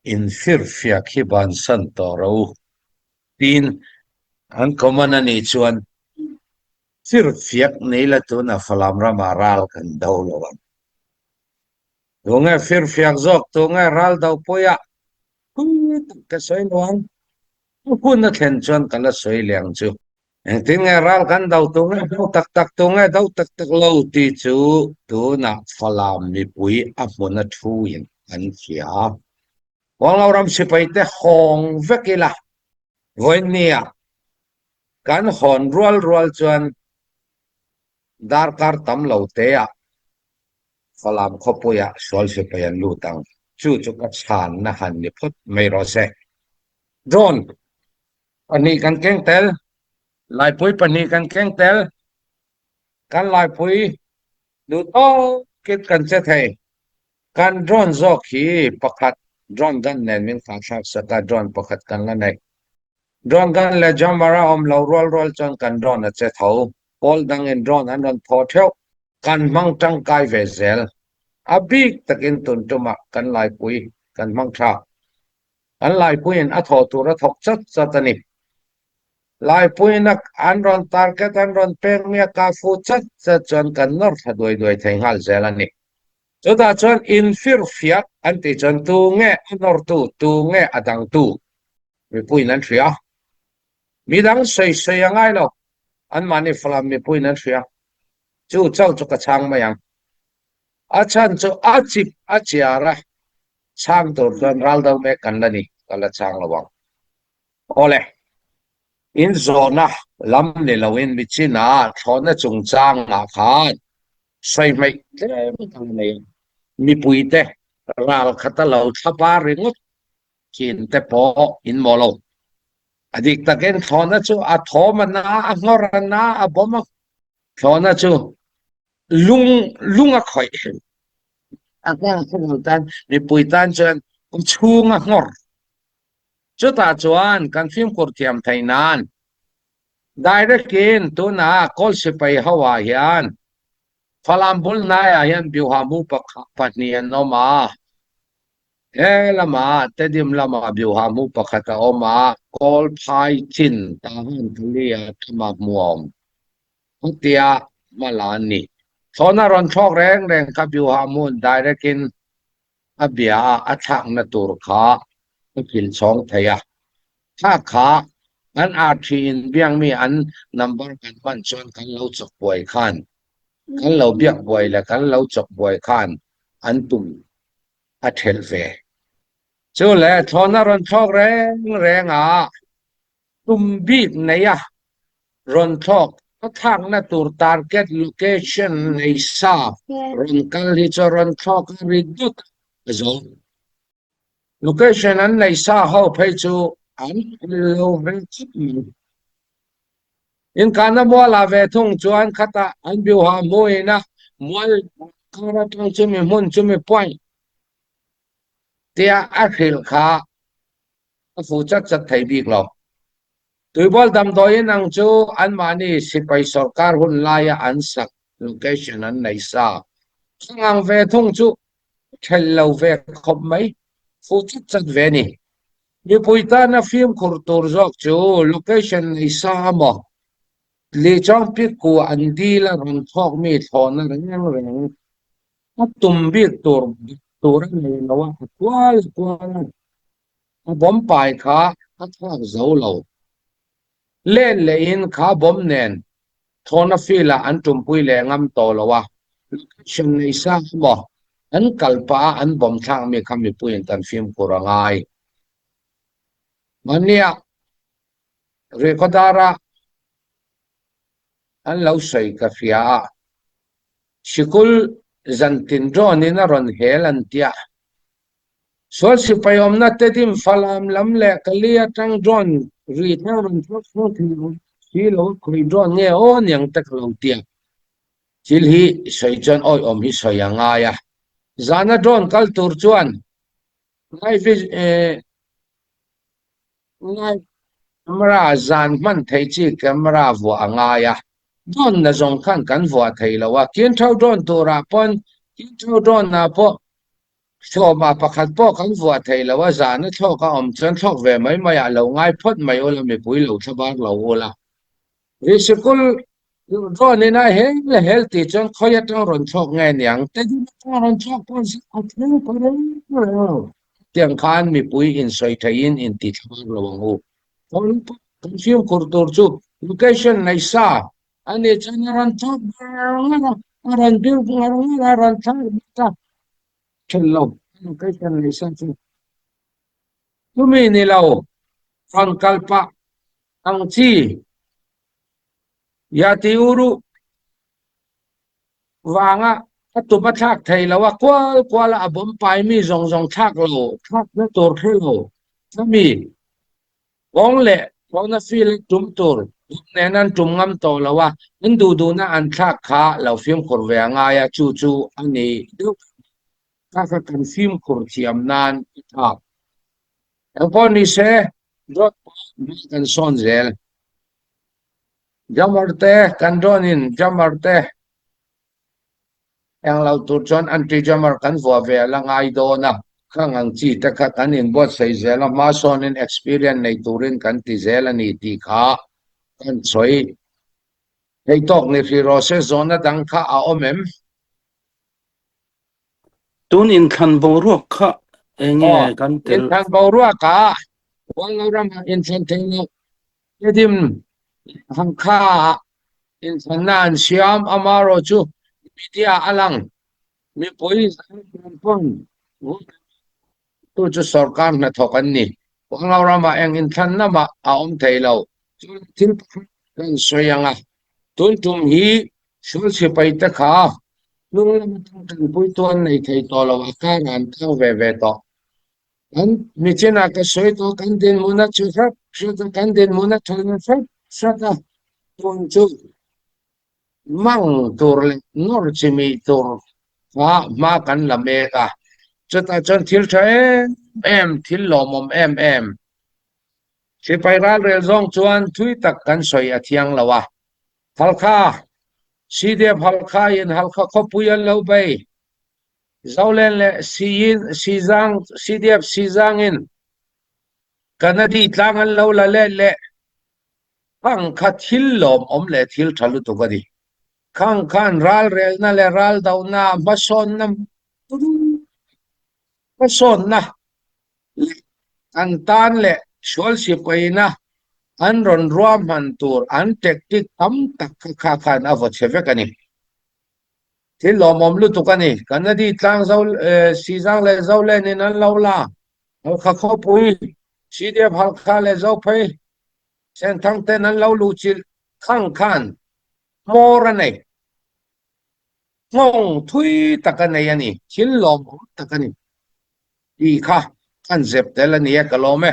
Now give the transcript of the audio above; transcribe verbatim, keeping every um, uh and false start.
in firfiak hi bansan tawh ro, tiin an comment a nih chuan, firfiak nei la tuna Falam rama ral kan do lo ang. Tunge firfiak zawk, tunge ral do pui a, pui tak ka sawi lo ang. Hun a thlen chuan ka la sawi leng chu. Engtin nge ral kan do, tunge do tak tak, tunge do tak tak lo ti chu, tuna Falam mipui a hmun a thu in an hria. Kawnglo ram sipaite hawng vek ila, vawinia kan hawn rual rual chuan darkar tam lo te ah Falam khawpuia sual sipai an lut ang. Chu chu ka chhanna han ni phawt mai rawh se. Drone pahnih kan keng tel, laipui pahnih kan keng tel, kan laipui duh tawk kit kan che thei. Kan drone zawk hi pakhat, drone gun nen min khahthlak sak a, drone pakhat kan la nei. Drone gun leh jammer a awm lo rual rual chuan kan drone a che tho. Pawl dangin drone an rawn thaw theuh. Kan hmang tangkai ve zel. A bik takin tun tumah kan laipui kan hmang ṭha. Kan laipuiin a thaw tur a thawk chat chat a ni. Laipuiin a, an rawn target, an rawn pek miak a, fu chat chat chuan kan nawr thla duai duai thei nghal zel a ni. Chutah chuan in firfiak an tih chuan, tunge a nawrtu, tunge a dangtu, mipuiin an hria. Midang sawi sawi a ngai lo, anmahni Falam mipuiin an hria. Chu chauh chu ka chhang mai ang. A chhan chu a chip a chiar a, chhang tur chuan ral do mek kan la ni, ka la chhang lo ang. Awle, in zawhna lam ni loin, mi china thlawna chungchangah khan sawi hmaih tlem a nei. Mipuite ral khata lo thlapa ringawt khin te pawh in maw lo. A dik takin thlawna chu a thawm a na, a nghawr a na, a bawm a, thlawna chu lung, lung a khawih. A nghawr a nghawr tan, mipui tan chuan a chhung a nghawr. Chutah chuan kan fimkhur thiam thei nan, direct in tuna Kawl sipai ho ah hian Falam bul hnaiah hian biuha mu pakhat, pahnih an awm a. He lamah, Tedim lamah biuha mu pakhat a awm a, Kawl phai chin, Tahan Kali a tama hmu a awm. Hetia hma la an ni. Thlawna rawn thlawk reng reng kha biuha mun direct in a bia a, a thlakna tur kha a thil chhawng thei a. Thlak kha an R T in biak mi an number kan hman chuan kan lo chawk buai khan, kan lo biak buai leh kan lo chawk buai khan an tum a thelh ve. Chule thlawna rawn thlawk reng reng a, tum bik neia rawn thlawk, a thlakna tur target location nei sa rawn kal hi chu rawn thlawk a ri dut a zo. Location an nei sa ho phei chu an lo reng khawp mai. Inkahna mualah ve thung chuan khata an biuha hmuin a, mual kar aṭang chumi hmun chumi point tia a hrilh kha a fu chat chat thei bik lo. Tuibual damdawiin ang chu anmahni sipai sawrkar hun laia an sak location an nei sa. Khang ang ve thung chu ṭhelh lo ve khawp mai, fu chat chat ve ni. Mipui tana fimkhur tur zawk chu location nei sa a maw, tli chawng pik ku an dil a rawn thlawk mi thlawna reng reng a tum bik tur, tur a nei lo a, a kual a kual a, a bawm pai kha a thlak zo lo. Len lehin kha bawm nen thlawna field ah an tumpui leh ngam tawh lo a, location nei sa a maw, an kal pah a an bawm thlak mi kha mipuiin kan fimkhur a ngai. Mahnia Rihkhawdara an lo sawi ka hria a, sikul zantin drone in a rawn hel an tia. Sual sipai awmna Tedim, Falam lam leh Kali aṭang drone ri thlang rawn thlak thlak thei lo, si lo, khawi drone nge aw niang tak lo tia. Thil hi sawi chuan awih awm hi sawi a ngai a. Zana drone kal tur chuan ngai vi, eh, ngai camera zan hman thei chi camera vuah a ngai a. Drone na zawng khan kan vuah thei lo a. Kin tho drone turah pawn, kin tho drone ah pawh Sawma pakhat pawh kan vuah thei lo a, zana thlawk a awm chuan thlawk ve mai mai ah lo ngai phawt mai ula, mipui lo thlabar lo ula. Ri sikul rawn in a hel le hel tih chuan khawi aṭang rawn thlawk nge niang, Tedim aṭang rawn thlawk pawh a thleng ka reng reng lo. Tiang khan mipui insawi theihin inti thlabar lo ang u. Kan fimkhur tur chu location nei sa a nih chuan a rawn thlawk ngar ngar a, a rawn bil ngar ngar a, a rawn thlak ngar a. Ṭhen lo, location nei sa chu. Chumi ni lo, rawn kal pah ang chi, Yati Uru vanga a tum a thlak thei lo a, kual kual a, a bawm pai mi zawng zawng thlak lo, thlakna tur hre lo. Chumi bawng leh bawngna field a tum tur, bawm nen an tum ngam tawh lo a, an duh duhna an thlak kha lo fimkhur ve a ngai a, chu chu a ni deuh. Kha kha kan fimkhur thiam nan a thlak. Engpawh ni se, drone kan sawn zel. Jammer te kan drone in, jammer te eng lo tur chuan anti jammer kan vuah ve a la ngai dawn a, khang ang chi te kha kan inbuatsaih zel a, hma sawnin experience nei turin kan ti zel a ni tih kha kan sawi. Hei tawk ni hri rawh se, zawhna dang kha a awm em? Tun inthlan boruak kha eng nge kan tel? Inthlan boruak a, Hualngo ramah inthlan thei lo. Tedim Halkha inthlanna an siam, amaherawhchu media a lang, mipui zan pawn tu chu sorkar hnathawk an ni. Hualngo ramah eng inthlanna mah a awm thei lo. Chuan thil pakhat kan sawi ang a, tun tum hi sual sipai te kha hnung lam aṭang ṭanpui tuan nei thei tawh lo a, kar an tang ve ve tawh. Kan nichinah ka sawi tawh, kan dinhmuna chu hrap hrap a, kan dinhmuna thawn hrap hrap a, tun chu mang tur leh nawr chimih tur kha hma kan la mek a. Chutah chuan thil ṭha em em, thil lawmawm em em, sipai ralrel zawng chuan thui tak kan sawi a thiang lo a. Halkha, C D F Halkha in Halkha khawpui an lo bei. Zolen leh Siyin, Sizang, C D F Sizang in Kanadi tlang an lo la let leh, khang kha thil lawmawm leh thil ṭha lutuk a ni. Khang khan ralrelna leh raldona hmasawnna, hmasawnna leh an tan leh sual sipaina an rawn ruahman tur an tactic tam tak kha kha khan a vawchhe vek a ni. Thil lawmawm lutuk a ni. Kanadi tlang zo, eh, Sizang leh Zolen in an lo la. Halkha khawpui, C D F Halkha leh Zophei, Senthang ten an lo luhchilh khang khan hmawr a nei. Nghawng thui tak a nei a ni. Thil lawmawm tak a ni. Tih kha kan zep tel a ni e, ka lawm e.